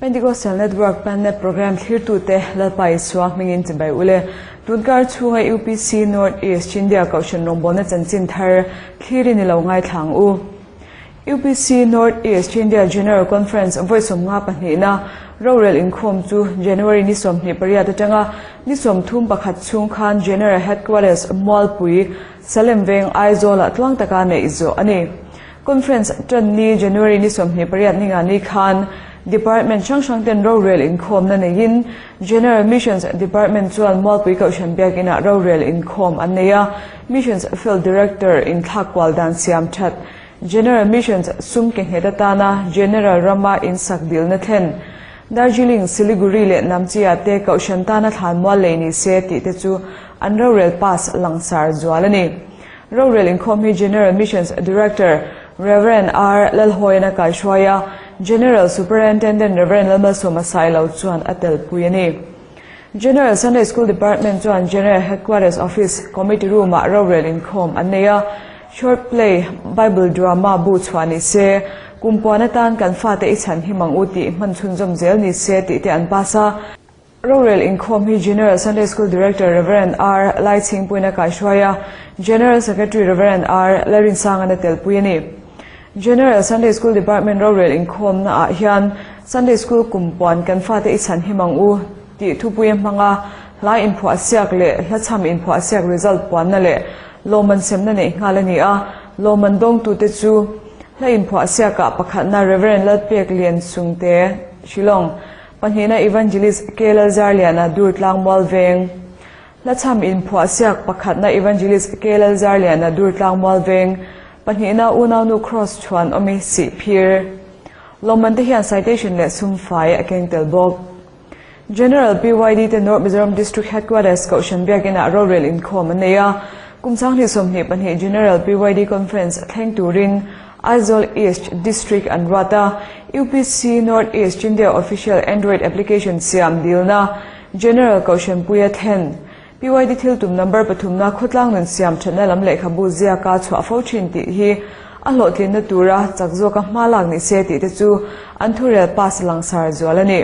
Pentecostal Network Pannet Program thlirtute Lalpa Isua hmingin chibai ule. Tunkar chhunga UPC North East India Kohhran rawngbawlna chanchin thar thlir in i lo ngaithla ang u. UPC North East India General Conference vawi 52na rorel inkhawm chu January ni 28 atanga ni 31 chhung khan General Headquarters Mualpui, Salem Veng, Aizawl-ah tluang taka neih zawh a ni. Conference tan ni January ni 28 ni nga ni khan Department hrang hrang ten rorel inkhawmna neiin General Missions Department chuan Mualpui Kohhran Biakinah rorel inkhawm an nei a, Missions Field Director inthlak kual dan siam that General Missions sum ke nghet atana General rama insak dilna thlen Darjeeling, Siliguri leh Namchi-ah te Kohhran tana thlan mual lei ni se tih te chu an rorel pass langsar zual a ni. Rorel inkhawm hi General Missions Director Rev. R. Lalhawian a kaihruai a, General Superintendent Rev. Lalmalsawma Sailo chuan a telpui a ni. General Sunday School Department chuan General Headquarters Office Committee Room-ah rorel inkhawm an nei a, Short Play, Bible Drama bu chhuah ni se, kum puan atan kan fate i chhan him ang u tih hman chhunzawm zel ni se tih te an pass a. Rorel inkhawm hi General Sunday School Director Rev. R. Laichhingpuiin a kaihruai a, General Secretary Rev. R. Lalrinsanga'n a telpui a ni. General Sunday School Department rorel inkhawmna ah hian Sunday School kum puan kan fate i chhan him ang u tih thupui a hmang a, hla inphuah siak leh hla chham inphuah siak result puanna leh lawmman semna neih nghal a ni a, lawmman dawngtute chu hla inphuah siakah pakhatna Rev. Lalpek Lian Sungte, Shillong, pahnihna Evangelist K. Lalzarliana, Durtlang Mualveng. Hla chham inphuah siak pakhatna Evangelist K. Lalzarliana Durtlang Mualveng, pahnihna Unaunu Cross chhuan awmi Sihphir. Lawmman te hian citation leh sum fai a keng tel bawk. General PYD te North Mizoram District Headquarters Kohhran Biakinah rorel inkhawm an nei a, kum 2022 General PYD Conference thleng turin Aizawl East District an ruat a, UPC North East India Official Android Application siam dilna General Kohhranpuia thlen, PYD thil tum number pathumna khawtlang nun siam thatna lam lehkhabu ziaka chhuah fo thin tih hi a hlawhtlinna tura chak zawka hma lak ni se tih te chu an thurel pass langsar zual a ni.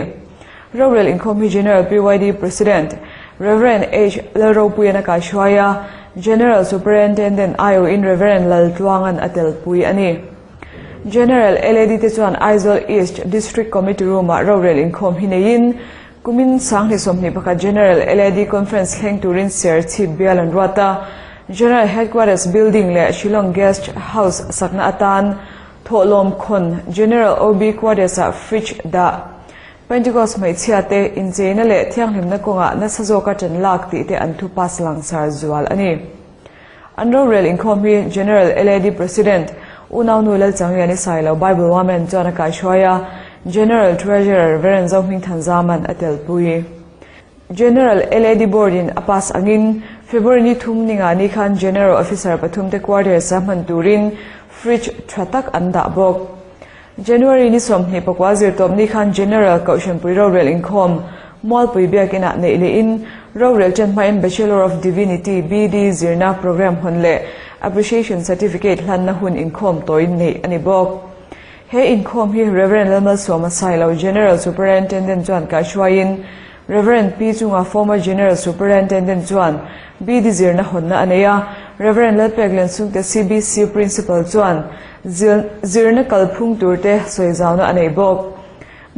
Rorel inkhawm hi General PYD President Rev. H. Lalropuian a kaihruai a, General Superintendent aiawhin Rev. Laltluangan a telpui a ni. General LAD te chuan Aizawl East District Committee Room-ah rorel inkhawm hi neiin Kumin 2021 General LAD Conference thleng turin Serchhip bial an ruat a, General Headquarters Building leh Shillong Guest House sakna atan thawhlawm khawn General OB Quarters-ah fridge dah. Pentecost hmeichhia te incheina leh thianghlimna kawngah nasa zawka ṭan lak tih te an thu pass langsar zual a ni. An rorel inkhawm hi General LAD President Unaunu Lalchangliani Sailo Bible Woman chuan a kaihruai a, General Treasurer Rev. Zohmingthan Zaman a telpui. General LAD Board in a pass angin February ni thum ni nga ni khan General Officer pathum te quarters a hman turin fridge tha tak an dah bawk. January ni 24 zirtawp ni khan General Kohhranpui rorel inkhawm Mualpui Biakinah neih lehin rorel ṭan hmain Bachelor of Divinity, BD, zirna program hawn leh Appreciation Certificate hlanna hun inkhawm tawiin neih a ni bawk. He inkhawm hi Rev. Lalmalsawma Sailo, General Superintendent chuan kaihruaiin Rev. Pi Chunga, Former General Superintendent chuan BD zirna hawnna a nei a, Rev. Lalpek Liansungte CBC Principal chuan zirna kalphung turte sawi zauna a nei bawk.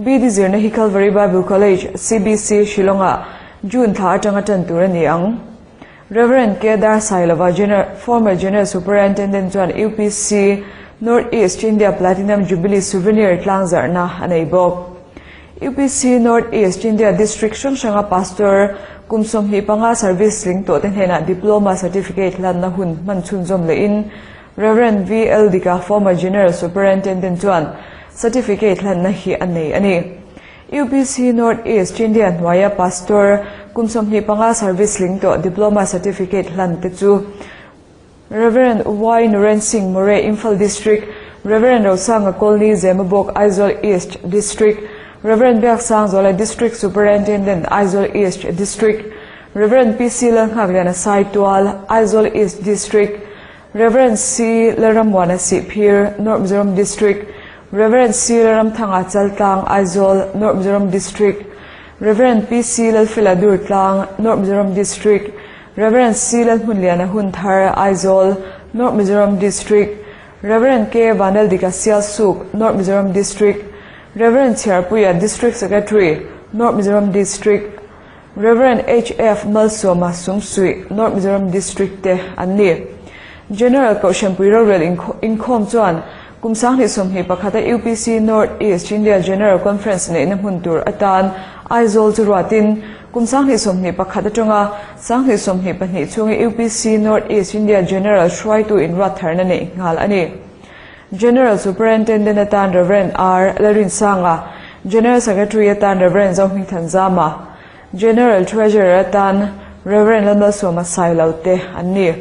BD zirna hi Calvary Bible College, CBC, Shillong-ah June thla atanga tan tur a ni ang. Rev. K. Darsailova, General, Former General Superintendent chuan UPC North East India Platinum Jubilee Souvenir tlangzarhna a nei bawk. UPC North East India District hrang hranga Pastor kum 25 service tling tawhte hnenah Diploma Certificate hlanna hun hman chhunzawm lehin Rev. VL Dika, Former General Superintendent chuan Certificate hlanna hi a nei a ni. UPC North East India hnuaia Pastor kum 25 service tling tawh Diploma Certificate hlan te chu Rev. Y Nuren Singh More, Imphal District, Rev. Rosanga Colney Zemabawk, Aizawl East District, Rev. Biaksangzuala District Superintendent, Aizawl East District, Rev. PC Lalnghakliana Saitual, Aizawl East District, Rev. C. Lalrammuana Sihphir, North Mizoram District, Rev. C. Lalramthanga Chaltlang, Aizawl, North Mizoram District, Rev. PC. Lalfela Durtlang, North Mizoram District, Rev. C. Lalhmunliana Hunthar, Aizawl, North Mizoram District, Rev. K. Vanaldika Sialsuk, North Mizoram District, Rev. Chhiarpuia, District Secretary, North Mizoram District, Rev. HF Malsawma Sumsuih, North Mizoram District te an ni. General Kohhranpui rorel inkhawm chuan kum 2021 a UPC North East India General Conference neihna hmun tur atan Aizawl chu ruatin kum 2021 atanga 2022 chhunga UPC North East India General hruaitu inruat tharna neih nghal a ni. General Superintendent atan Rev. R. Lalrinsanga, General Secretary atan Rev. Zohmingthanzama, General Treasurer atan Rev. Lalmalsawma Sailo te an ni.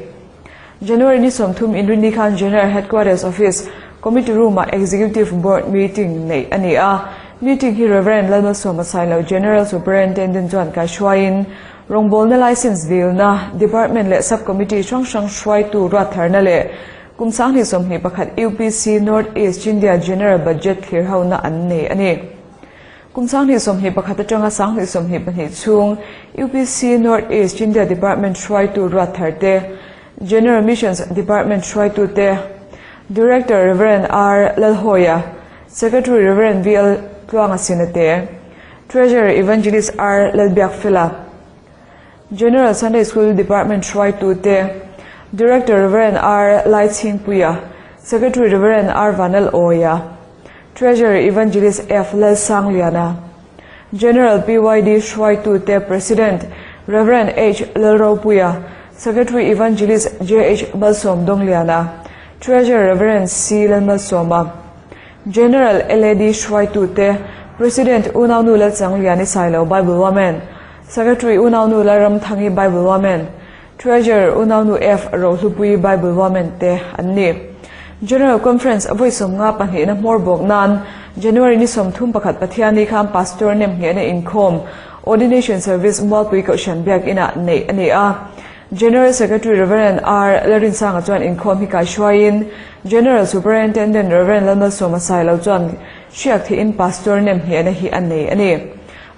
January ni 30 inrinni khan General Headquarters Office Committee Room-ah Executive Board Meeting neih a ni a. Meeting hi Rev. Lalmalsawma Sailo General Superintendent chuan kaihruaiin rawngbawlna license dilna Department leh Sub-Committee hrang hrang hruaitu ruattharna leh Kum 2021 UPC North East India General Budget thlir hona an nei a ni. Kum 2021 atanga 2022 chhung UPC North East India Department hruaitu ruat thar te, General Missions Department hruaitu te, Director Rev. R. Lalhawia, Secretary Rev. VL Tluangasina te, Treasurer Evangelist R. Lalbiakfela, General Sunday School Department hruaitu te, Director Rev. R. Laichhingpuia, Secretary Rev. R. Vanal Awia, Treasurer Evangelist F. Lalsangliana, General PYD hruaitu te President Rev. H. Lalropuia, Secretary Evangelist JH. Malsawmdawngliana, Treasurer Rev. C. Lalmalsawma, General LAD hruaitu te President Unaunu Lalchangliani Sailo Bible Woman, Secretary Unaunu Lalramthangi Bible Woman, Treasurer Unaunu F. Rohlupui Bible Woman te an ni. General Conference a vawi 52 na hmawr bawk nan January ni 31 Pathianni khan Pastor nem nghehna inkhawm Ordination Service Mualpui Kohhran Biakinah neih a ni a. General Secretary Rev. R. Lalrinsanga chuan inkhawm hi kaihruaiin General Superintendent Rev. Lalmalsawma Sailo chuan hriak theihin Pastor nem nghehna hi a nei a ni.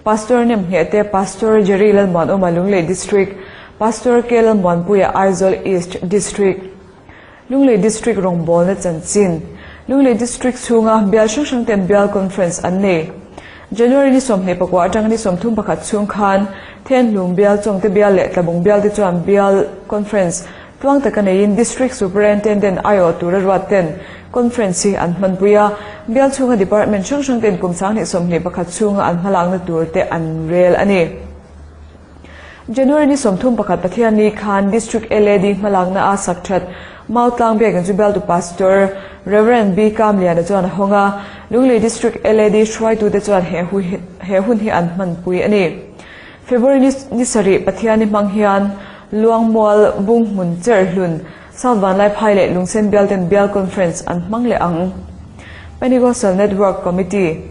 Pastor nem ngheh te Pastor Jerry Lalmuanawma Lunglei District, Pastor K. Lalmuanpuia Aizawl East District, Lunglei District rawngbawlna chanchin, Lunglei District chhunga bial hrang hrang ten bial conference an nei. January ni 24 atanga ni 31 chhung khan Thenhlum bial Chawngte bial leh Tlabung bial te chuan bial conference tluang taka neiin District Superintendent aiawh tura ruat ten conference hi an hmanpui a, bial chhunga department hrang hrang ten kum 2021 chhunga an hmalakna tur te an rel a ni. January ni 31 Pathianni khan District LAD hmalakna a sak that Mautlang Biakinn chu bialtu Pastor Rev. B Kamliana chuan a hawng a, Lunglei District LAD hruaitute chuan he hun hi an hmanpui a ni. February ni sarih Pathianni hmang hian Luangmual, Bunghmun, Cherhlun, South Vanlaiphai leh Lungsen bialten bial conference an hmang leh ang. Pentecostal Network Committee,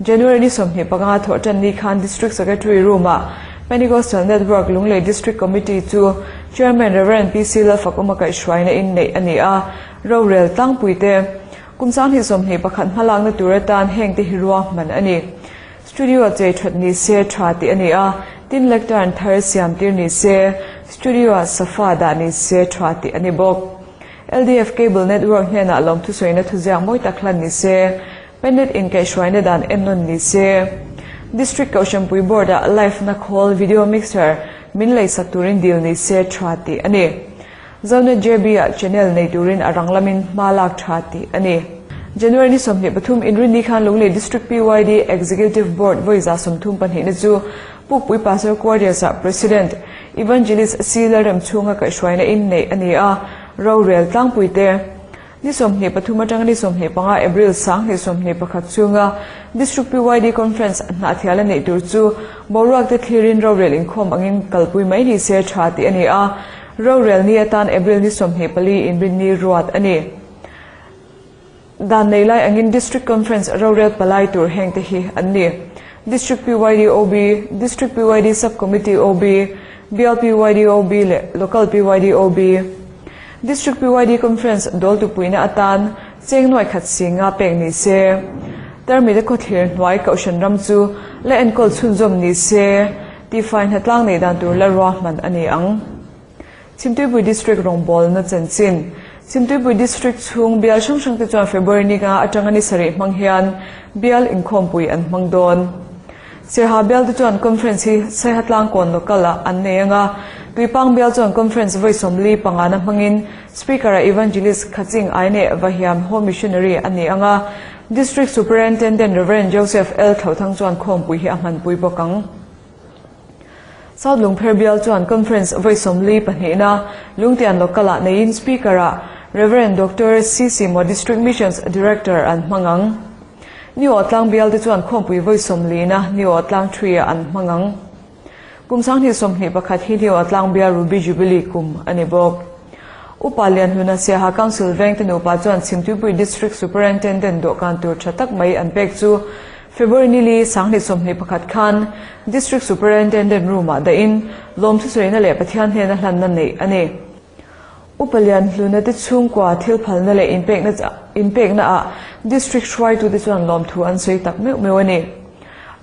January ni 25 thawh tan ni khan District Secretary Room-ah Pentecostal Network Lunglei District Committee chu Chairman Rev. PC Lalfakuma kaihhruaina in neih a ni a, rorel tlangpuite kum 2021 hmalakna tur atan hengte hi ruahman a ni. Studio chei that ni se tha tih a ni a, tin lectern thar siam tir ni se, studio-ah safa dah ni se tha tih a ni bawk. LDF Cable Network hnenah lawmthusawiina thuziak mawi tak hlan ni se, Pennet inkaihhruaina dan ennawn ni se, District Kohhranpui Board-ah live na khawl video mixer min leisak turin dil ni se tha tih a ni. Zonet JB-ah channel nei turin a rang lamin hma lak tha tih a ni. January ni 23 inrinni khan Lunglei District PYD Executive Board vawi 32 na chu Pukpui Pastor Quarters-ah President Evangelist C. Lalremchhunga kaihhruaina in neih a ni a, rorel tlangpuite Ni 23 atanga ni 25 April 2021 chhunga District PYD Conference hnahthial a neih tur chu boruak te thlirin rorel inkhawm angin kalpui mai ni se tha tih a ni a, rorel ni atan April ni 24 inrinni ruat a ni. Dan nei lai angin District Conference rorel palai tur heng te hi an ni, District PYD OB, District PYD Sub Committee OB, Bial PYD OB leh Local PYD OB. District PYD Conference dawltu puihna atan Cheng nuai khat singa pek ni se. Tarmita khawthlir hnuai Kohhran ram chu la enkawl chhunzawm ni se tihfai hnatlang neih dan tur la ruahman a ni ang. Chhimtuipui District rawngbawlna chanchin Chhimtuipui District chhung bial hrang hrang te chuan February ni nga atanga ni sarih hmang hian bial inkhawmpui an hmang dawn. Sirha bial te chuan conference hi Saihatlang kawn local ah an nei ang a, Tuipang bial chuan conference vawi 45 na hmangin Speaker ah Evangelist Khaching Aine Vahiam Home Missionary a ni ang a, District Superintendent Rev Joseph L Thlothang chuan khawmpui hi a hmanpui bawk ang. South Lungpher bial chuan conference vawi 42 na Lungtian local ah neiin Speaker ah Rev Doctor CC Mo District Missions Director an hmang ang. Niawh tlang bial te chuan khawmpui vawi 40 na Niawh tlang thui ah an hmang ang. Kum 2021 hi Niawh tlang bial Ruby Jubilee kum a ni bawk. Upa Lianhluna Siaha Council veng te nupa chuan Chhimtuipui District Superintendent dawhkan tur tha tak mai an pek chu February ni li 2021 khan District Superintendent room ah dahin lawmthusawiina leh Pathian hnena hlanna neih a ni. Upa Lianhluna te chhungkua thil phalna leh inpekna ah District hruaitute chuan lawmthu an sawi tak meuh meuh a ni.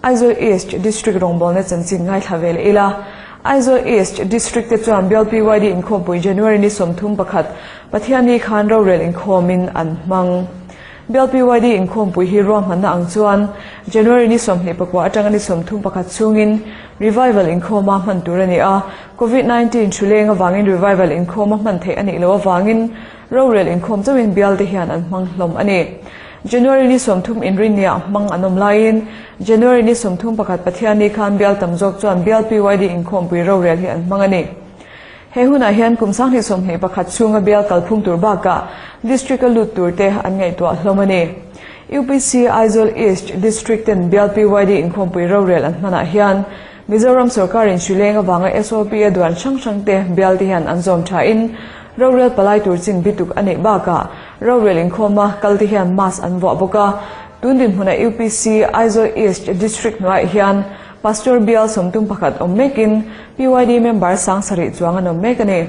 Aizawl East District rawngbawlna chanchin ngaithla ve leh ila. Aizawl East District te chuan bial PYD inkhawmpui January ni 31 Pathianni khan rorel inkhawmin an hmang. Bial PYD inkhawmpui hi ruahmanna ang chuan January ni 29 atanga ni 31 chhungin Revival inkhawma hman tur a ni a, Covid 19 thu leng avangin Revival inkhawma hman theih a nih loh avangin rorel inkhawm chauhin bial te hian an hmang hlawm a ni. January ni 30 inrinniah hmang an awm laiin January ni 31 Pathianni khan bial tam zawk chuan bial PYD inkhawmpui rorel hi an hmang a ni. He hunah hian kum 2021 chhunga bial kalphung tur bakah District a lut tur te an ngaihtuah hlawm a ni. UPC Aizawl East District ten bial PYD inkhawmpui rorel an hmanah hian Mizoram sorkarin hrileng avanga SOP a duan hrang hrang te bial te hian an zawm thain rorel palai tur chin bituk a neih bakah rorel inkhawma kal te hian mask an vuah bawk a. Tun dinhmunah UPC Aizawl East District hnuaiah hian Pastor bial 31 awm mekin PYD member 7000 chuang an awm mek a ni.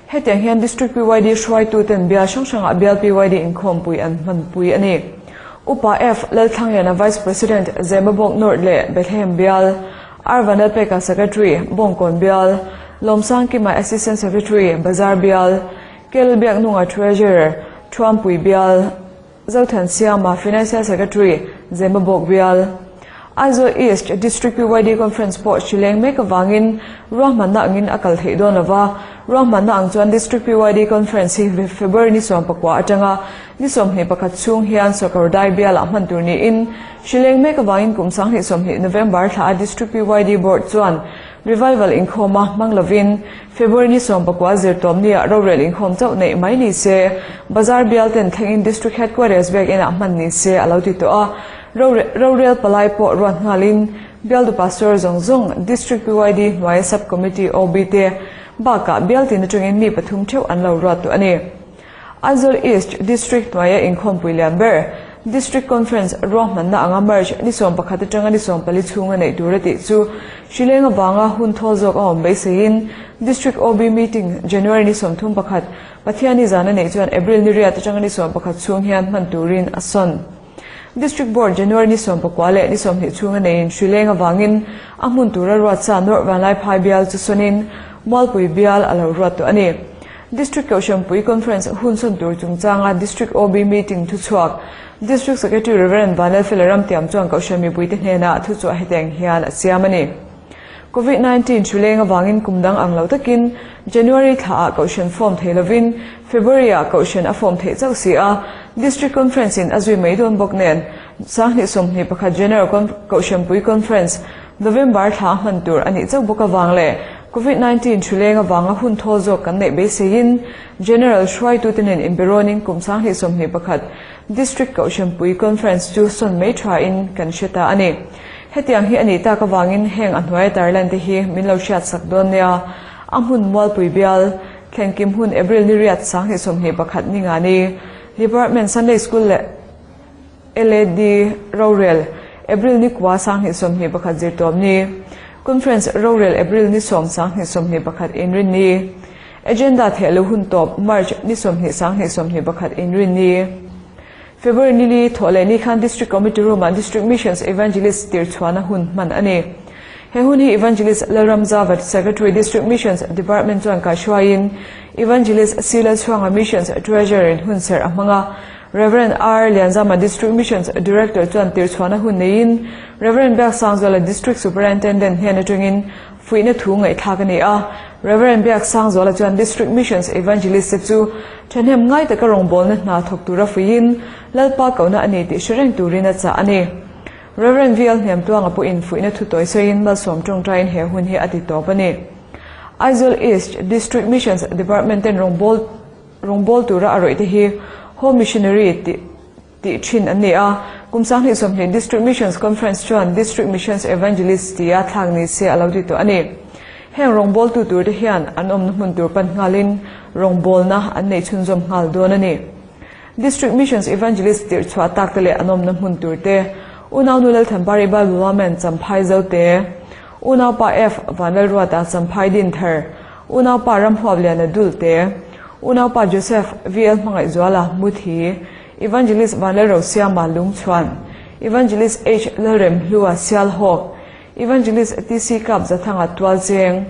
Hetiang hian District PYD hruaitu ten bial hrang hrangah bial PYD inkhawmpui an hmanpui a ni. Upa F Lalthlangliana Vice President Zemabawk North leh Bethlehem bial, R Vanlalpeka Secretary Bawngkawn bial, Lawmsangkima Assistant Secretary Bazar bial, Kel Biaknunga Treasurer Thuampui bial, Zothan Siama Financial Secretary Zemabawk bial. Aizawl East District PYD Conference pawh hrileng mek avangin ruahmanna angin a kal theih dawn lova, ruahmanna ang chuan District PYD Conference hi February ni 19 atanga ni 21 chhung hian Sawrkar dai bialah hman tur niin hrileng mek avangin kum 2020 November thla a District PYD Board chuan Revival inkhawma hmang lovin February ni 19 zirtawm nia rorel inkhawm chauh neih mai ni se, Bazar bial ten thlengin District Headquarters biak inah hman ni se a lo ti tawh a. Rorel palai pawh ruat nghalin bialtu pastor zawng zawng District PYD hnuaia Sub Committee OB te bakah bial tin atangin mi pathum theuh an lo ruat tawh a ni. Aizawl East District hnuaia inkhawmpui lian ber District Conference ruahmanna anga March ni 11 atanga ni 14 chhunga neih tur a tih chu hrileng avanga hun thawl zawk a awm beiseiin District OB meeting January ni 31 Pathianni zana neih chuan April ni 8 atanga ni 11 chhung hian hman turin a sawn. District Board January ni 19 leh ni 20 chhunga neiin hrileng avangin a hmun tura ruat sa nawrh vanlai phai bial chu sawnin Mualpui bial a lo ruat tawh a ni. District Kohhranpui Conference hun sawn tur chungchanga District OB meeting thuchhuak District Secretary Rev Vanlalfela Ramtiam chuan Kohhran mipuite hnenah thuchhuah heteng hian a siam a ni. Covid 19 thuleng awangin kumdang ang lo takin January thla ah Kohhran form thei lovin February ah Kohhran a form theih chauh si a, District Conference in a zui mai dawn bawk nen 2021 General Kohhranpui Conference November thla hman tur a nih chauh bawk awang leh Covid 19 thuleng awanga hun thawl zawk kan neih beiseiin General hruaitute nen inberawnin kum 2021 District Kohhranpui Conference chu sawn mai tha in kan hre ta a ni. Hetiang hi a nih tak awangin heng a hnuaia tarlan te hi min lo hriat sak dawn nia. A hmun Mualpui bial, Thlenkim hun April ni 8 2021 ni nga ni, Department Sunday School leh LAD rorel April ni 9 2021 zirtawm ni, Conference rorel April ni 10 2021 inrin ni, Agenda thehlo hun tawp March ni 20 2021 inrin ni. February ni li thawh leh ni khan District Committee Room-ah District Missions Evangelist tir chhuahna hun hman a ni. He hun hi Evangelist Lalramzavat, Secretary District Missions Department chuan kaihhruaiin Evangelist C. Lalchhuanga Missions Treasurer in hun serh a hmang a. Rev. R. Lianzama District Missions Director chuan tir chhuahna hun neiin Rev. Biaksangzuala District Superintendent hnen atangin fuihna thu ngaihthlak a ni a. Rev. Biaksangzuala chuan District Missions Evangelist te chu thahnem ngai taka rawngbawlna hna thawk tura fuihin Lalpa kohna a ni tih hre reng turin a chah a ni. Rev. VL Hnemtuanga pawhin fuihna thu tawi sawiin malsawm tawngtaiin he hun hi a ti tawp a ni. Aizawl East District Missions Department ten rawngbâwl rawngbâwl tura a rawih te hi Home Missionary tih tih thin an ni a. Kum 2020 District Missions Conference chuan District Missions Evangelist tia thlak ni se a lo ti tawh a ni. Heng rawngbâwltu tur te hian an awmna hmun tur pan nghalin rawngbâwlna an neih chhunzawm nghal dawn a ni. District Missions Evangelist tirh chhuah tak te leh an awmna hmun tur te, Unaunu Lalthanpari Bible Women Champhai Zote, Unaupa F. Vanlalruata Champhai Dinthar, Unaupa Ramhuapliana Dulte, Unaupa Joseph VL Hmangaihzuala Muthi, Evangelist Vanlalrosiama Lungchhuan, Evangelist H. Lalremhlua Sialhawk, Evangelist TC Kapzathanga Tualcheng,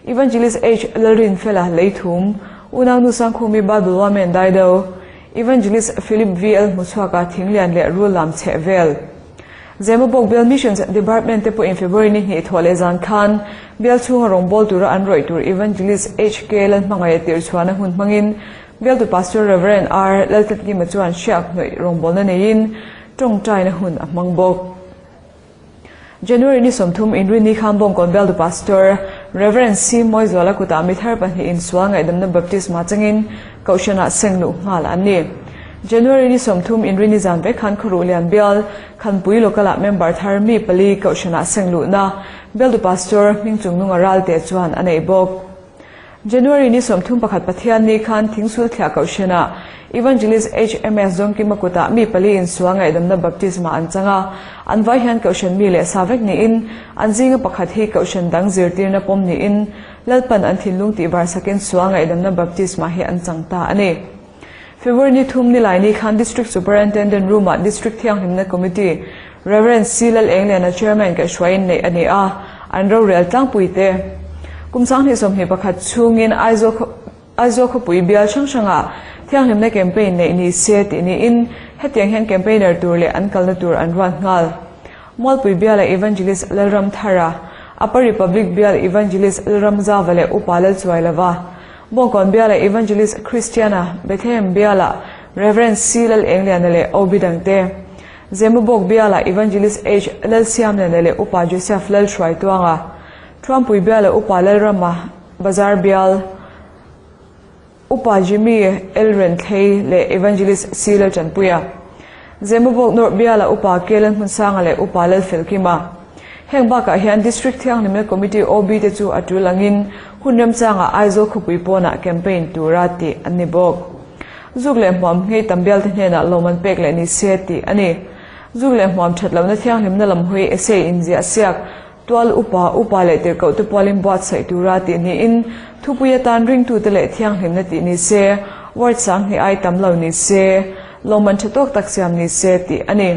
Evangelist H. Lalrinfela Leithum, Unaunu Sangkhumi Bible Women Daido, Evangelist Philip VL Hmuchhuaka Thinglian leh Rul lam chheh vel. Zemabawk Bial Missions Department te pawhin February ni hnih thawh leh zan khan bial chhunga rawngbâwl tura an rawih tur Evangelist HK Lalhmangaih tirh chhuahna hun hmangin Bialtu Pastor Rev. R. Laltatkima chuan hriak hnawih rawngbâwlna neiin tawngtaina hun a hmang bawk. January ni 30 inrinni khan Bawngkawn Bialtu Pastor Rev. C. Mawizuala kutah mi thar pahnihin sual ngaihdamna baptisma changin Kohhranah seng luh nghal an ni. January ni 30 inrinni zan vek khan Khawruhlian Bial Khanpui Local-ah member thar mi pali Kohhranah seng luhna Bialtu Pastor Hmingchungnunga Ralte chuan a nei bawk. January ni 31 Pathianni khan Thingsul Thliah Kohhranah Evangelist HMS Zawngkima kutah mi pali insual ngaihdamna baptisma an chang a, an vai hian Kohhran mi leh sa vek niin an zinga pakhat hi Kohhran dang zirtirna pawm niin Lalpan an thinlung tihvar sakin sual ngaihdamna baptisma hi an chang ta a ni. February ni thum ni lai ni khan District Superintendent Room-ah District Thianghlimna Committee Rev. C. Lalengliana Chairman kaihhruaiin neih a ni a, an rorel tlangpui te. Kum 2021 chhungin Aizawl Aizawl khawpui bial hrang hrangah Thianghlimna campaign neih ni se tih niin hetiang hian campaigner tur leh an kalna tur an ruat nghal. Mualpui biala Evangelist Lalramthara, Upper Republic bial Evangelist Lalramzava leh Upa Lalchuailova, Bawngkawn biala Evangelist Christiana, Bethlehem biala Rev. C. Lalengliana leh OB dangte, Zemabawk biala Evangelist H. Lalsiamliana leh Upa Joseph Lalhruaituanga, Thuampui biala Upa Lalrama, Bazar bial, Upa Jimmy L. Renthlei leh Evangelist C. Laltanpuia, Zemabawk North biala Upa K. Lalhmunsanga leh Upa Lalfelkima. Heng bakah hian District Thianghlimna Committee OB te chu a tul angin hun remchangah Aizawl khawpui pawnah campaign tura tih an ni bawk. Zuk leh hmuam nghei tam bialte hnenah lawm an pek leh ni se tih a ni. Zuk leh hmuam that lohna thianghlimna lam hawi essay inziah siak Tual upa, upa leh tirhkohte pualin buatsaih tura tih niin, thupui atan ringtute leh thianghlimna tih ni se, ward 2000 ai tam lo ni se, lawmman tha tawk tak siam ni se tih a ni.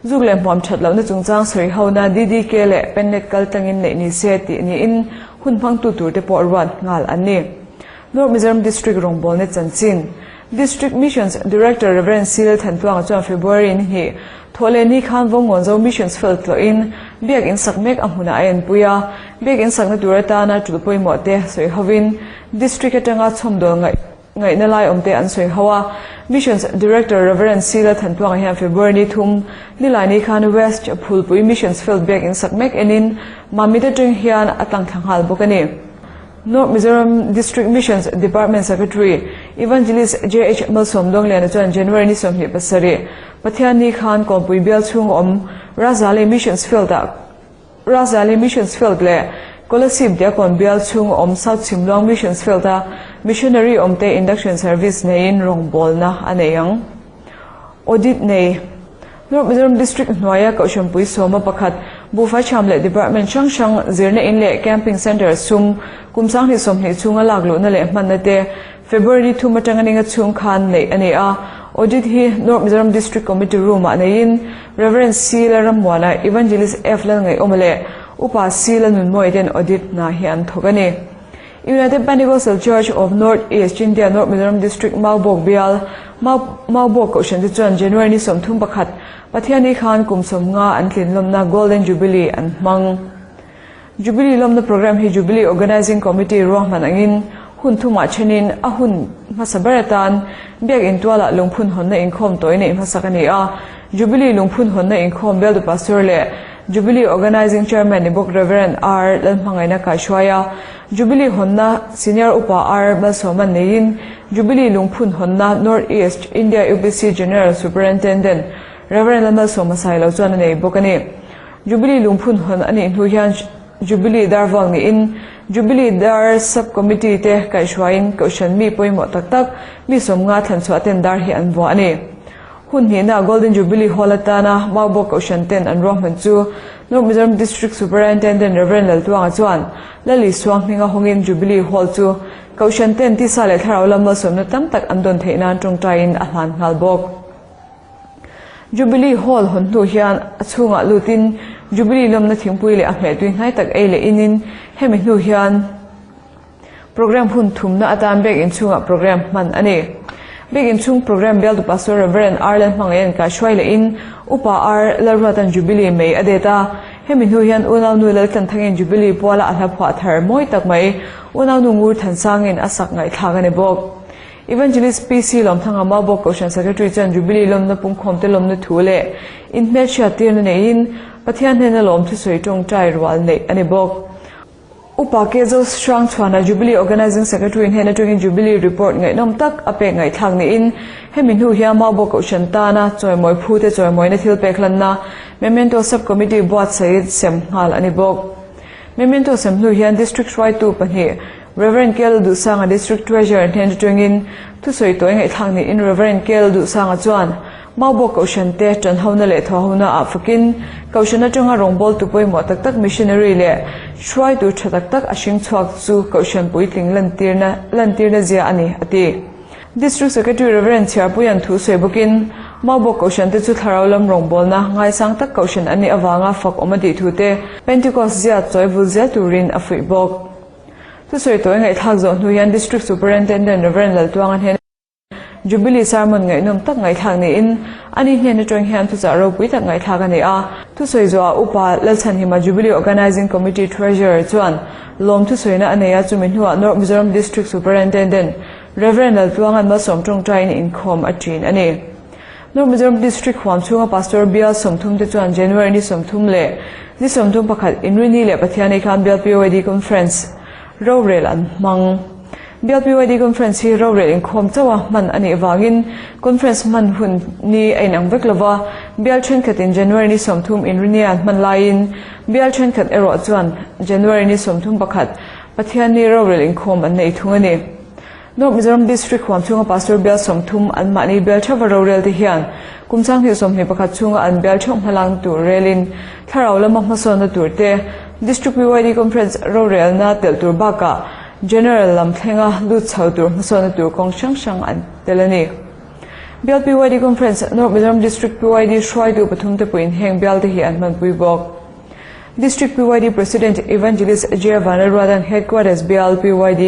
Zuk leh hmuam that lohna chungchang sawi hona DDK leh Pennet kal tlangin neih ni se tih niin hun hmangtu turte pawh ruat nghal an ni. North Mizoram District rawngbawlna chanchin District Missions Director Rev. Sil Thantuanga chuan February ni hnih thawh leh ni khan Vawngawnzo Missions Field tlawhin biak in sak mek a hmunah a enpui a. Biak in sakna tur atana tul pawimawh te sawi hovin District atanga chhawmdawl ngaih ngaihna lai awm te an sawi ho a. Missions Director Rev. Sila Thantuanga hian February ni thum nilai ni khan West Phulpui Missions Field biak in sak mek enin Mamit atang hian a tlangthla nghal bawk a ni. North Mizoram District Missions Department Secretary Evangelist JH Malsawm Dawngliana chuan January ni 27, Pathianni khan Kawnpui bial chhung awm Razali Missions Field-ah Razali Missions Field leh Kolasib Diakon bial chhung awm South Chhimluang Missions Field-a missionary awmte induction service neiin rawngbawlna a nei ang. Audit nei. North Mizoram District hnuaia Kohhranpui sawma pakhat Buhfai Chham leh Department hrang hrang zirna in leh Camping Centre sum kum 2020 chhunga lak luhna leh hmanna te February ni thum atanga ninga chhung khan neih a ni a. Audit hi North Mizoram District Committee Room-ah neiin Rev. C. Lalrammuana, Evangelist F. Lalngaihawma leh Upa C. Lalnunmawia ten audit hna hi an thawk a ni. United Pentecostal Church of North East India North Mizoram District Maubawk bial Maubawk Kohhran te chuan January ni 31 Pathianni khan kum 50 an tlin lawmna Golden Jubilee an hmang. Jubilee lawmna programme hi Jubilee Organising Committee ruahman angin hun thumah thenin a hun hmasa ber atan Biakinn tualah lungphun hawnna inkhawm tawi neih hmasak a ni a. Jubilee lungphun hawnna inkhawm bialtu Pastor leh Jubilee Organising Chairman ni bawk Rev. R. Lalhmangaihna kaihruai a, Jubilee hawnna Senior Upa R. Malsawman neiin Jubilee lungphun hawnna North East India UPC General Superintendent Rev. Lalmalsawma Sailo chuan a nei bawk a ni. Jubilee lungphun hawn a nih hnu hian Jubilee dar vang niin Jubilee dar Sub Committee te kaihhruaiin Kohhran mi pawimawh tak tak mi 50 thlanchhuah ten dar hi an vuah a ni. Hun hnihna Golden Jubilee Hall atana Maubawk Kohhran ten an ruahman chu North Mizoram District Superintendent Rev. Laltuanga chuan Lal Isua hminga hawngin Jubilee Hall chu Kohhran ten tisa leh thlarau lam malsawmna tam tak an dawn theih nan tawngtaiin a hlan nghal bawk. Jubilee Hall hawn hnu hian a chhungah lutin Jubilee lawmna thingpui leh a hmehtui hnai tak ei leh inin hemi hnu hian Programme hun thumna atan Biakinn chhungah programme hman a ni. Biakinn chhung programme bialtu Pastor Rev. R. Lalhmangaian kaihruai lehin Upa R. Lalruatan Jubilee mei a det a. Hemi hnu hian unaunu Laltlanthangin Jubilee puala a hla phuah thar mawi tak mai unaunu Ngur Thansangin a sak ngaihthlak a ni bawk. Evangelist PC Lawmthanga Maubawk Kohhran Secretary chuan Jubilee lawmna pungkhawmte lawmna thu leh inhmelhriat tirna neiin Pathian hnena lawm thusawi tawngtai rual neih a ni bawk. Upa Kezo Hrangchhuana Jubilee Organising Secretary hnen atangin Jubilee Report ngaihnawm tak a pek ngaihthlak niin hemi hnu hian Maubawk Kohhran tana chawimawi phute chawimawina thil pek hlanna Memento Sub-Committee buatsaih sem nghal a ni bawk. Memento sem hnu hian District hruaitu pahnih Rev. Kel Duhsanga District Treasurer hnen atangin thusawi tawi ngaihthlak niin Rev. Kel Duhsanga chuan Maubawk Kohhran te ṭanhona leh thawhhona ah fakin Kohhran aṭanga rawngbawltu pawimawh tak tak missionary leh hruaitu ṭha tak tak a hring chhuak chu Kohhran puitling lantirna lantirna zia a ni, a ti. District Secretary Rev. Chhiarpuia'n thu sawi bawkin Maubawk Kohhran te chu thlarau lam rawngbawlna ngaisang tak Kohhran an nih avanga fak awm a tih thu te Pentecost zia chawi vul zel turin a fuih bawk. Thusawi tawi ngaihthlak zawh hnu hian District Superintendent Rev. Laltuanga hnena Jubilee sermon ngaihnawm tak ngaihthlak niin ani hnen atang hian thuchah ropui tak ngaihthlak a ni a. Thusawi zawhah Upa Lalchhanhima Jubilee Organising Committee Treasurer chuan lawm thusawiina a nei a, chumi hnuah North Mizoram District Superintendent Rev. Laltluanga'n malsawm tawngtaiin inkhawm a ṭin a ni. North Mizoram District huam chhunga Pastor Bial 30 te chuan January ni 30 leh ni 31 Inrini leh Pathiani khan Bial PYD Conference rorel an hmang. Bial PYD Conference hi rorel inkhawm chauha hman a nih vangin Conference hman hun ni a inang vek lova, Bial thenkhatin January ni 30 Inrini an hman laiin Bial thenkhat erawh chuan January ni 31 Pathianni rorel inkhawm an nei thung a ni. North Mizoram District huam chhunga Pastor bial 30 anmahni bial theuha rorel te hian kum 2021 chhunga an bial theuh hmalang tur relin thlarau lama hmasawnna tur te District PYD Conference rorelna telh tur bakah General lam thlenga lut chho tur hmasawnna tur kawng hrang hrang an tel a ni. Bial PYD Conference North Mizoram District PYD hruaitu pathum te pawhin heng bial te hi an hmanpui bawk. District PYD President Evangelist J. Vanlalruata'n Headquarters Bial PYD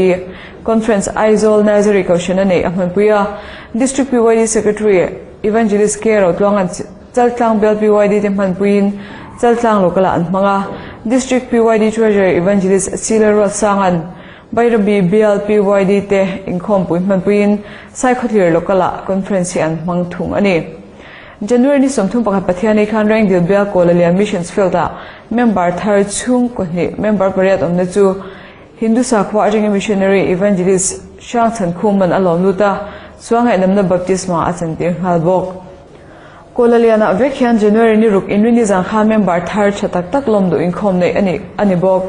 Conference Aizawl Nursery Kohhran a neih a hmanpui a. District PYD Secretary Evangelist K. Rotluanga'n Chaltlang Bial PYD te hmanpuiin Chaltlang Local-ah an hmang a. District PYD Treasurer Evangelist C. Lalruatsanga'n Bairabi Bial PYD te inkhawmpui hmanpuiin Saikhawthlir Local-ah Conference hi an hmang thung a ni. January ni 31 Pathiani khan Rengdil Bial Kawlalian Missions Field-ah member thar chhungkaw hnih member pariat awmna chu Hindu sakhua atangin Missionary Evangelist Hrangchhan Khuman a lawm lut a, chuang ngaihnamna baptisma a chantir nghal bawk. Kawlalianah vek hian January ni ruk inrini zan khan member thar tha tak tak lawm duh inkhawm neih a ni a ni bawk.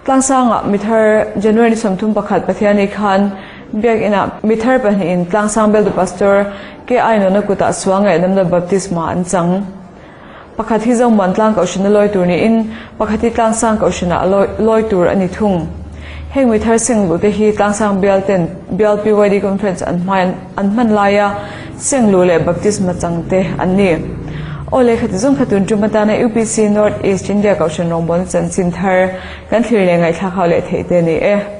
Tlangsangah mithar January ni 31 Pathiani khan Biakinah mithar pahnihin Tlangsang Bialtu Pastor KI Nuna kutah sual ngaihnamna baptisma an chang. Pakhat hi Zomuan tlang kohhrana lawi tur niin pakhat hi Tlangsang kohhrana lawi tur a ni thung. Heng mithar seng luhte hi Tlangsang Bial ten Bial PYD Conference an hman laia. Senglu leh Baptisma changte an ni. Aw lehkha ti zawng kha tun tum atana UPC North East India Kohhran rawngbawlna chanchin thar kan thlir leh ngaihthlak hau leh theih te a ni e.